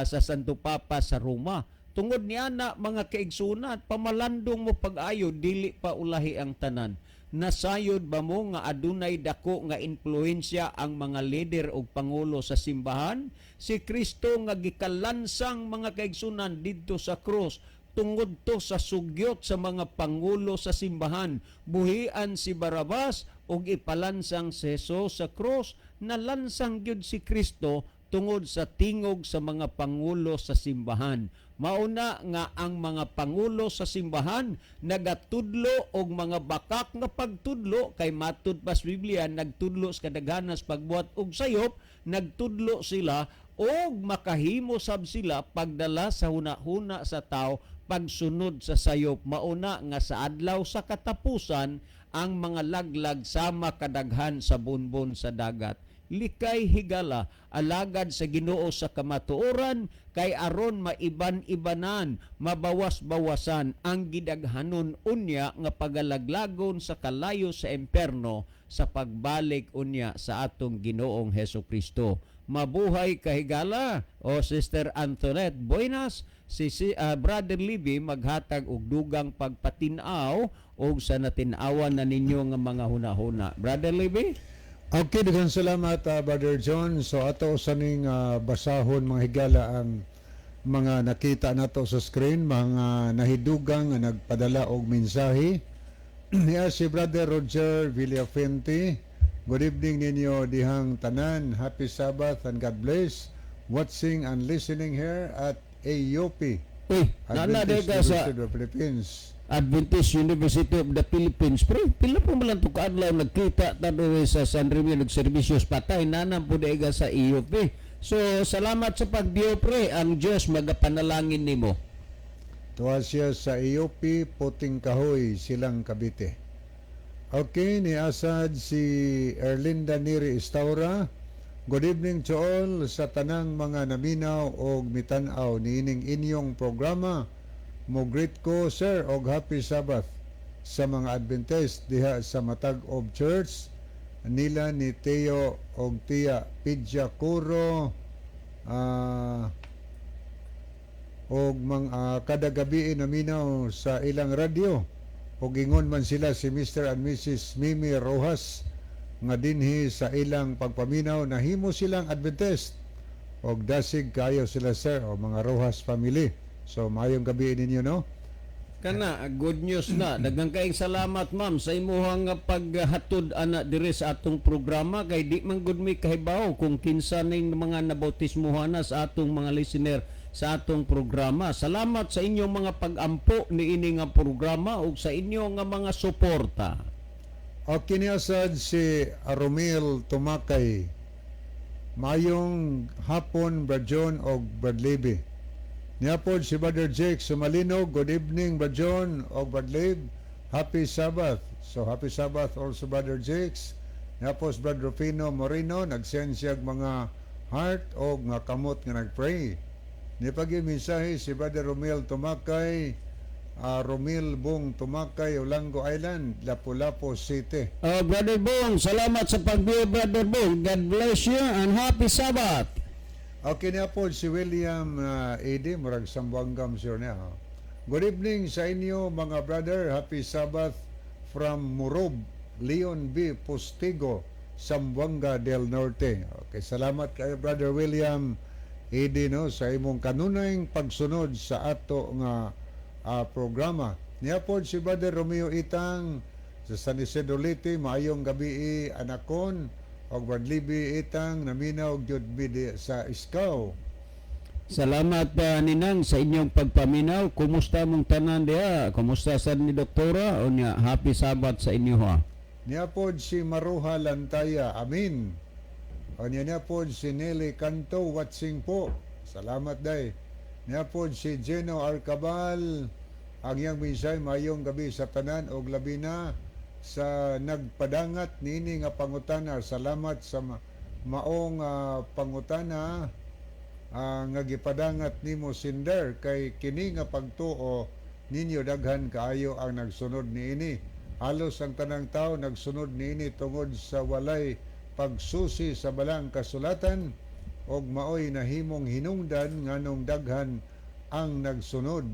S1: sa Santo Papa sa Roma. Tungod niya na, mga kaigsunan, pamalandong mo pag-ayo, dili pa ulahi ang tanan. Nasayod ba mo nga adunay dako nga impluensya ang mga leader og pangulo sa simbahan? Si Kristo nga gikalansang, mga kaigsunan, didto sa krus tungod to sa sugyot sa mga pangulo sa simbahan. Buhian si Barabas ug ipalansang si Jesus sa krus. Nalansang gyud si Kristo tungod sa tingog sa mga pangulo sa simbahan. Mauna nga ang mga pangulo sa simbahan nagatudlo og mga bakak nga pagtudlo, kay matud pa sa Biblia nagtudlo sa kadaghanan sa pagbuhat og sayop, nagtudlo sila og makahimo sab sila pagdala sa huna-huna sa tao pagsunod sa sayop. Mauna nga sa adlaw sa katapusan, ang mga laglag sama kadaghan sa bunbon sa dagat. Likay, higala, alagad sa Ginoo sa kamatuoran, kay aron maiban-ibanan, mabawas-bawasan ang gidaghanon unya nga pagalaglagon sa kalayo sa emperno sa pagbalik unya sa atong Ginoong Heso Kristo. Mabuhay, kahigala o Sister Antoinette Buenas. Si Brother Libby maghatag og dugang pagpatin-aw og sa natin-awan na ninyo nga mga hunahuna. Brother Libby.
S2: Okay, daghang salamat, Brother John. So ato sa ning basahon, mga higala, ang mga nakita nato sa screen, mga nahidugang nga nagpadala og mensahe. Niya si Brother Roger Villafente. "Good evening ninyo dihang tanan. Happy Sabbath and God bless. Watching and listening here at AUP."
S1: Uy, nana
S2: Adventist
S1: ka sa
S2: University of the Philippines.
S1: Adventist University of the Philippines. Pre, pila po man lang to kaadlaw nagkita ta diri sa San Remo, nagserbisyo sa patay, nanam po ka sa AUP. So, salamat sa pag-view, pre. Ang Diyos magapanalangin nimo.
S2: Tuwa siya sa AUP, Puting Kahoy, Silang, Cavite. Okay, ni Asad si Erlinda Neri Estaura. "Good evening to all sa tanang mga naminaw og mitan-aw niining inyong programa. Mo greet ko, sir, og happy Sabbath sa mga Adventist diha sa Matag-ob Church nila ni Teo og Tia Pidja Curo og mga kada gabi naminaw sa ilang radyo og ingon man sila si Mr. and Mrs. Mimi Rojas nga dinhi sa ilang pagpaminaw nahimo silang Adventist og dasig kayo sila, sir, o mga Rojas family." So maayong gabi ninyo, no?
S1: Kana good news na. Daghang kaayong salamat, ma'am, sa imuhang nga paghatod ana diri sa atong programa, kay di man gud mi kahibaw kung kinsa ning mga nabautismuhan na sa atong mga listener sa atong programa. Salamat sa inyong mga pag-ampo niini nga programa ug sa inyong nga mga suporta.
S2: Okay, niya sad si Aromil Tumakay. "Mayong hapon, Brad John og Brad Levy." Niya pod si Brother Jake Sumalino. "Good evening, Brad John og Brad Levy. Happy Sabbath." So happy Sabbath also, Brother Jakes. Niya po si Brad Rufino Moreno, nagsend siya og mga heart og nga kamot nga nagpray. Ni pagi mensahe si Brother Romel Tumakay, Romil Bong Tumakay, Olango Island, Lapu-Lapu City.
S1: Oh, Brother Bong, salamat sa pag-view, Brother Bong. God bless you and happy Sabbath.
S2: Okay na po si William Ede, murag Sambuangam sir niya. Ha? "Good evening sa inyo, mga brother. Happy Sabbath from Murob, Leon B. Postigo, Zamboanga del Norte." Okay, salamat kayo, Brother William Ede, no, sa imong kanunayng pagsunod sa ato nga programa. Niya po si Brother Romeo Itang sa San Isidro Leyte, "Maayong gabi anakon og Brad Libby Itang, naminaw gyud mi sa Iskaw."
S1: Salamat pa, Ninang, sa inyong pagpaminaw. Kumusta mong tanan diha? Kumusta sa ni Doktora? Unya, happy Sabbath sa inyo, ha.
S2: Niya pod si Maruha Lantaya, "Amin." O niya niya pod si Nelly Canto, "Watching po. Salamat day." Niya pod si Geno Arcabal, ang iyang mensahe, "Mayong gabi sa tanan og labi na sa nagpadangat niini nga pangutana. Salamat sa Maong pangutana nga gipadangat nimo, Sinder, kay kini nga pagtuo ninyo, daghan kaayo ang nagsunod niini. Halos ang tanang tao nagsunod niini tungod sa walay pagsusi sa Balaang Kasulatan og maoy nahimong hinungdan nganong daghan ang nagsunod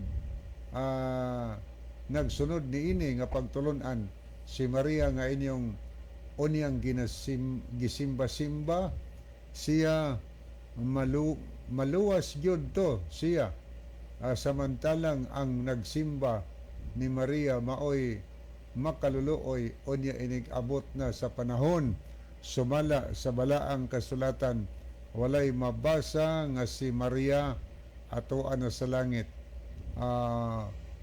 S2: niini nga pagtulunan. Si Maria nga inyong unyang gisimba-simba siya, maluwas gyud to siya. Samantalang ang nagsimba ni Maria maoy makaluluoy unya inig abot na sa panahon. Sumala sa Balaang Kasulatan, walay mabasa nga si Maria atoa na sa langit.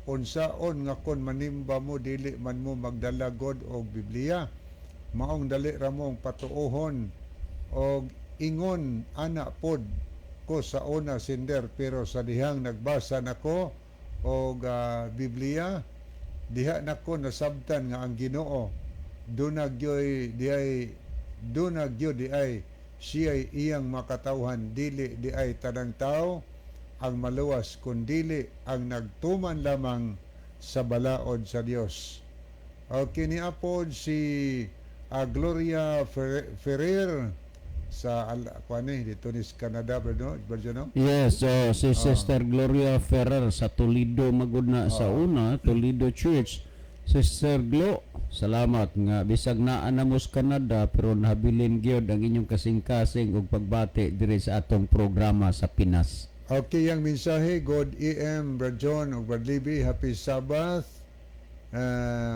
S2: Unsaon nga kon manimba mo, dili man mo magdala god og Biblia? Maong dali ra mong patuohon og ingon ana pod ko sa una, Sinder, pero sa dihang nagbasa nako og Biblia, diha nako nasabtan nga ang Ginoo duna gyoy diay, duna gyud diay siya'y iyang makatawhan. Dili diay tanang tao ang maluwas, kundili ang nagtuman lamang sa balaod sa Dios. Okay, ni apod si Gloria Ferrer sa kuan ni dito ni sa Canada ba, no? Ba no?
S1: Yes, so si Sister Gloria Ferrer sa Toledo magud na sa una, Toledo Church. Sister Glo, salamat nga bisag naa na mo sa Canada pero nahabilin gyud ang inyong kasing-kasing ug pagbati diri sa atong programa sa Pinas.
S2: Okay, ang mensahe, "Good AM, Brad John ug Brad Libby, happy Sabbath.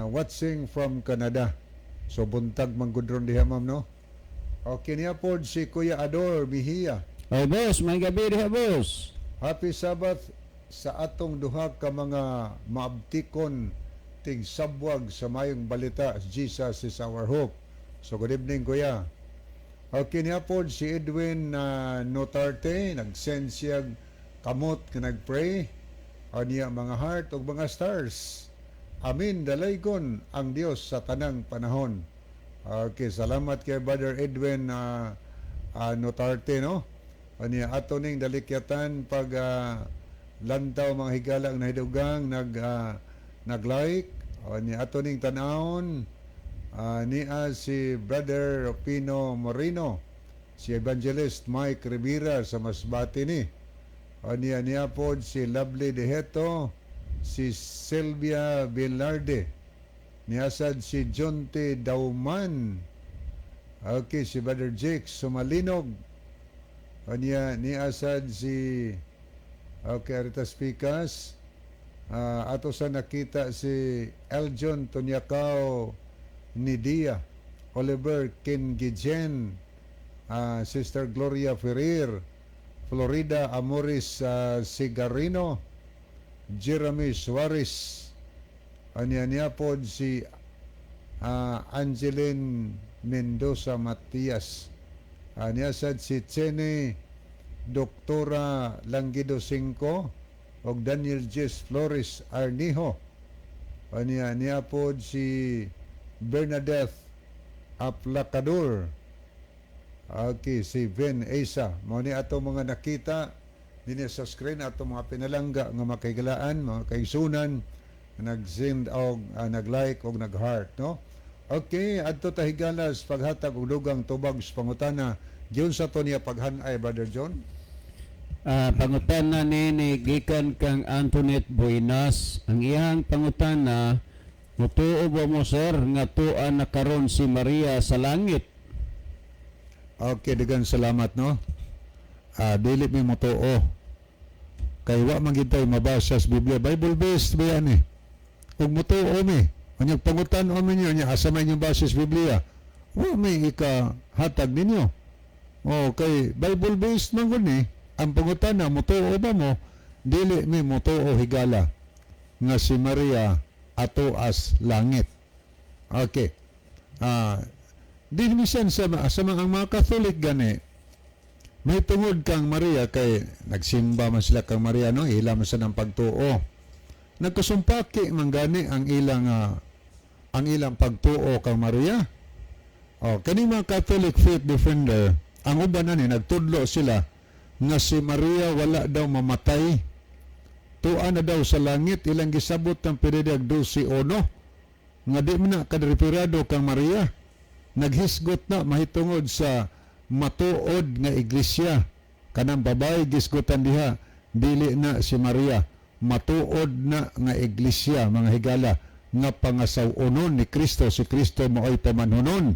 S2: Watching from Canada." So buntag man gud ron diha, ma'am, no? Okay, niya pod si Kuya Ador Mejia.
S1: Ay boss, may gabi diha, boss.
S2: "Happy Sabbath sa atong duha ka mga maabtikon tigsabwag sa mayong balita. Jesus is our hope." So good evening, Kuya. Okay, niya pod si Edwin Notarte, nag-send siya kamot nga nag-pray. O niya mga heart ug mga stars. "Amin, dalaygon ang Dios sa tanang panahon." Okay, salamat kay Brother Edwin Notarte, no? Aniya ato ning dalikyatan pag lantaw mga higalang nahidugang nag-like. O niya ato ning tanawon niya si Brother Pino Moreno, si Evangelist Mike Rivera sa Masbate ni. O niya niya pod si Lovely Deheto, si Sylvia Velarde, niasad si Jonte Dauman. Okay, si Brother Jake Sumalinog. O niya niasad si, okay, Arita Speakers. Ato sa nakita si Eljon Tonyakaw Nidia, Oliver Kingijen, Sister Gloria Ferrer, Florida Amoris Sigarino, Jeremy Suarez, anya niya pod si Angeline Mendoza Matias. Niya sad si Chene Doktora Langido Cinco og Daniel Jess Flores Arnijo. Anya niya pod si Bernadette Aplacador. Okay, si Ben Asa. Mao ni ato mga nakita dinhi sa screen, ato mga pinalangga nga makaigalaan, mga kaigsunan nag-send og nag-like og nag-heart, no? Okay, adto ta, higalas, paghatag og dugang tubag sa pangutana. Giunsa to niya paghanay, Brother John?
S1: Pangutana ni gikan kang Antoinette Buenas. Ang iyang pangutana, mutuo ba mo, sir, nga tua na karon si Maria sa langit?
S2: Okay, daghang salamat, no. Dili mi motuo. Kay wa man gid tay mabasa sa Biblia. Bible based ba yan eh? Kung motuo mi, unyag pangutan-on mi ninyo, asa man inyong base sa Biblia? Wa may ikahatag ninyo. Okay, Bible based man gud ni. Ang pangutana, mutuo ba mo? Dili mi motuo, higala, nga si Maria atoas langit. Okay. Di minsan sa mga, ang mga Catholic gani may tungod kang Maria kay nagsimba man sila kang Maria, no, ila man sa ng pagtuo. Nagkasumpaki man gani ang ilang pagtuo kang Maria. Oh, kani mga Catholic faith defender Ang uban ani nagtudlo sila nga si Maria wala daw mamatay. Tua na daw sa langit, ilang gisabot ng period 12.1 nga di man na kadreferado kang Maria. Naghisgot na mahitungod sa matuod nga iglesia. Kanang babae gisgutan diha, dili na si Maria. Matuod na nga iglesia, mga higala, nga pangasaw-onon ni Kristo. Si Kristo maoy pamanhunon.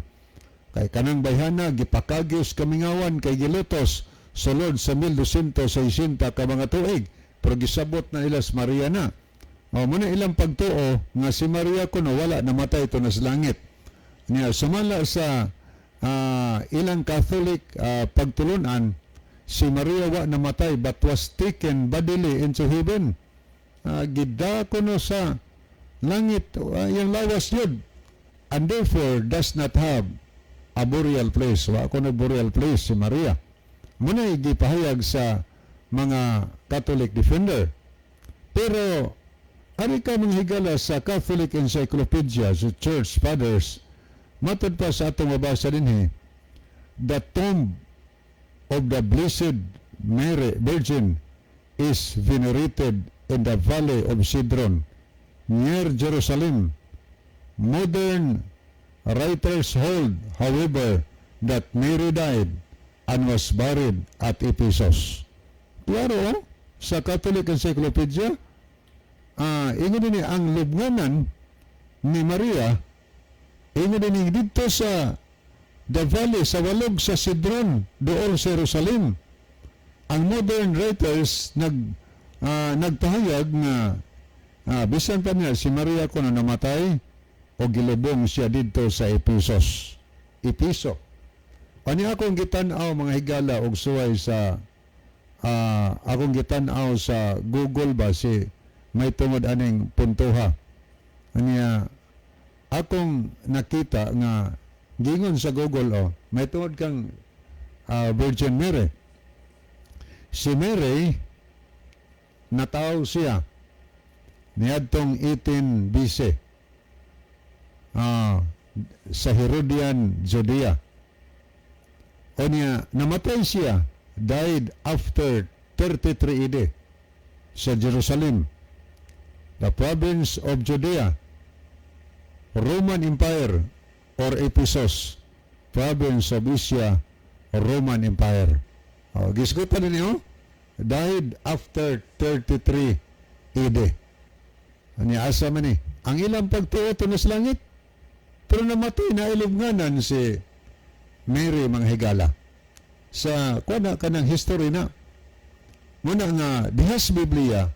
S2: Kay kanang bayhana gipakagyos kamingawan kay gilutos sulod sa 1260 ka mga tuig, pero gisabot na nila si Maria na. O muna ilang pagtuo nga si Maria kuno wala namatay to na sa langit. Niya sumala sa ilang Catholic pagtulunan, si Maria wa namatay but was taken bodily into heaven. Gida kuno sa langit yung lawas yun, and therefore does not have a burial place. Wa kuno burial place si Maria. Muna gipahayag sa mga Catholic defender. Pero ari ka, mga higala, sa Catholic Encyclopedia sa Church Fathers, matod pa sa atong mabasa dinhi, the tomb of the Blessed Mary Virgin is venerated in the valley of Cedron near Jerusalem. Modern writers hold, however, that Mary died and was buried at Ephesus. Klaro, oh, sa Catholic Encyclopedia, ingon din ang lubnganan ni Maria, ingon din dito sa the valley, sa walog sa Cedron, dool sa Jerusalem. Ang modern writers nagpahayag nga bisan pa niya si Maria kuno namatay o gilubong siya didto sa Ephesus. Episo. Kani akong gitan-aw, mga higala, og suway sa akong gitan-aw sa Google ba si may tungod aning puntoha. Anya akong nakita nga gingon sa Google, oh, may tungod kang Virgin Mary. Si Mary nataw siya niadtong 18 BC sa Herodian Judea. O niya, namatay siya, died after 33 AD sa Jerusalem, the province of Judea, Roman Empire, or Ephesus, province of Asia, Roman Empire. O, gisgutan ninyo, died after 33 AD. Ani asa man ni? Ang ilang pagtuo to sa langit. Pero namatay na ilubnganan si Mary, mga higala. Sa kuana kanang history na. Muna nga diha sa Biblia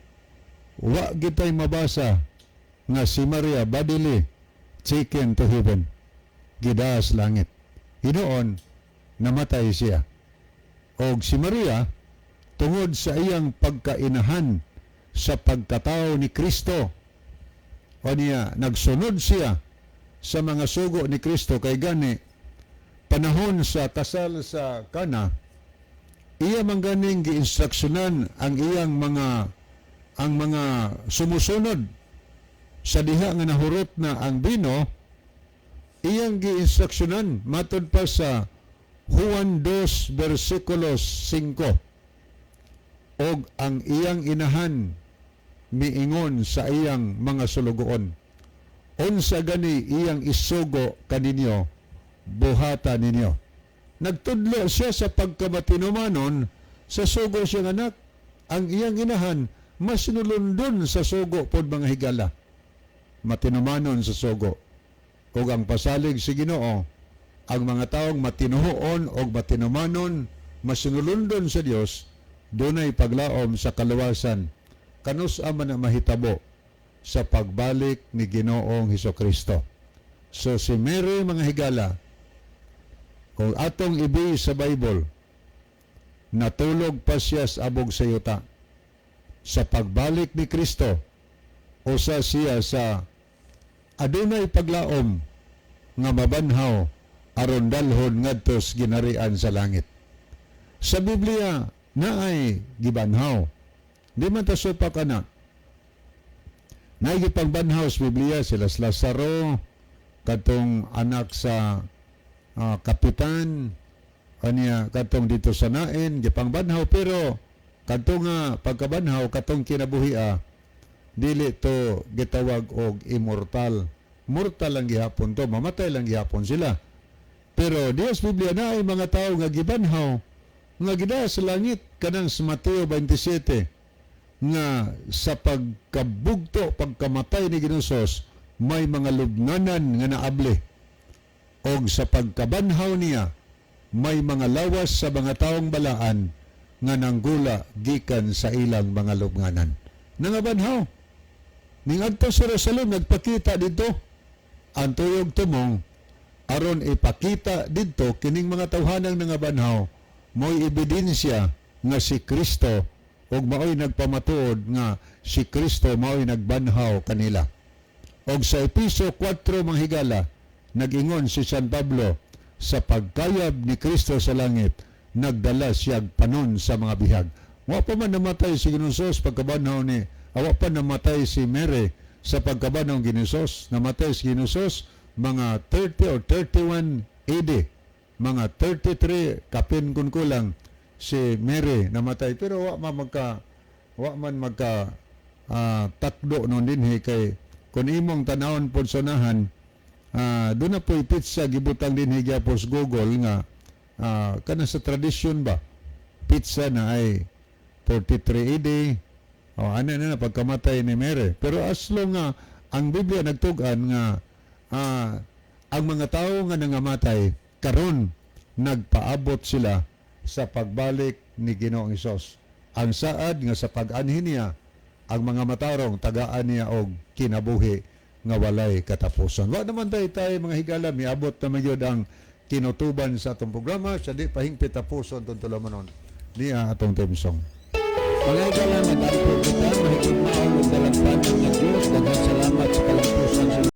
S2: wa gitay mabasa nga si Maria bodily taken to heaven. Gidas langit. Hinuon namatay siya. Og si Maria, tungod sa iyang pagkainahan sa pagkatao ni Kristo, o niya nagsunod siya sa mga sugo ni Kristo, kay gani panahon sa kasal sa Kana, iya man ganing giinstruksyonan ang iyang mga sumusunod sa diha nga nahurot na ang bino. Iyang giinstruksyonan matod pa sa Juan 2 versikulo 5, og ang iyang inahan miingon sa iyang mga sulugoon, "Unsa gani iyang isugo kaninyo, buhata ninyo." Nagtudlo siya sa pagkamatinumanon sa sugo siyang anak. Ang iyang inahan masinulundon sa sugo pod, mga higala. Matinumanon sa sugo. Ug ang pasalig si Ginoo, ang mga taong matinuhoon o matinumanon, masinulundon sa Dios, dunay paglaom sa kaluwasan. Kanus man na mahitabo sa pagbalik ni Ginoong Hesus Kristo. So si Mary, mga higala, kung atong ibi sa Bible, natulog pa siya sa abog sa yuta. Sa pagbalik ni Kristo, usa siya sa adunay paglaom nga mabanhaw aron dalhon ngadto sa ginarian sa langit. Sa Biblia, naay gibanhaw. Di man ta supak ana. Naay gipagbanhaw sa Biblia sila sa Lazaro, katong anak sa kapitan, Anya katong dito sa nain gipangbanhaw, pero kadto nga pagkabanhaw katong kinabuhi dili to gitawag og immortal. Mortal lang gihapon to, mamatay lang gihapon sila. Pero diya sa Biblia na ay mga tao nga gibanhaw nga gida sa langit, kanang sa Mateo 27 nga sa pagkabugto, pagkamatay ni Ginoong may mga lubnganan nga naabli og sa pagkabanhaw niya may mga lawas sa mga taong balaan nga nanggula gikan sa ilang mga lubnganan. Nangabanhaw. Ning adto sa Jerusalem, nagpakita dito ang tuyog tumong aron ipakita didto kining mga tawhanang nangabanhaw mo'y ebidensya nga si Kristo ug maoy nagpamatuod nga si Kristo maoy nagbanhaw kanila. Og sa Episo 4, mga higala, nag-ingon si San Pablo, sa pagkayab ni Kristo sa langit, nagdala siya panon sa mga bihag. Wa pa man namatay si Ginoong pagkabanhaw ni, awa pa namatay si Mary sa pagkabanhaw ni Ginoong. Namatay si Ginoong mga 30 or 31 AD. Mga 33 kapin kun kulang si Mary namatay, pero wa man magka takdo no dinhi, kay kung imong tanawon pod sa unahan, doon na po'y petsa gibutang dinhi gyapon sa Google nga kana sa tradisyon ba, petsa na ay 43 AD o ano na na pagkamatay ni Mary. Pero as long nga ang Biblia nagtug-an nga ang mga tao nga nangamatay karon nagpaabot sila sa pagbalik ni Ginoong Hesus. Ang saad nga sa pag-anhi niya, ang mga matarong tagaan niya og kinabuhi nga walay katapusan. Wa naman tayo tayo, mga higala, miabot na magyud ang tinutuban sa atong programa sa di pahingpit tapuson itong tulamanon niya atong theme song.
S1: Mga higala,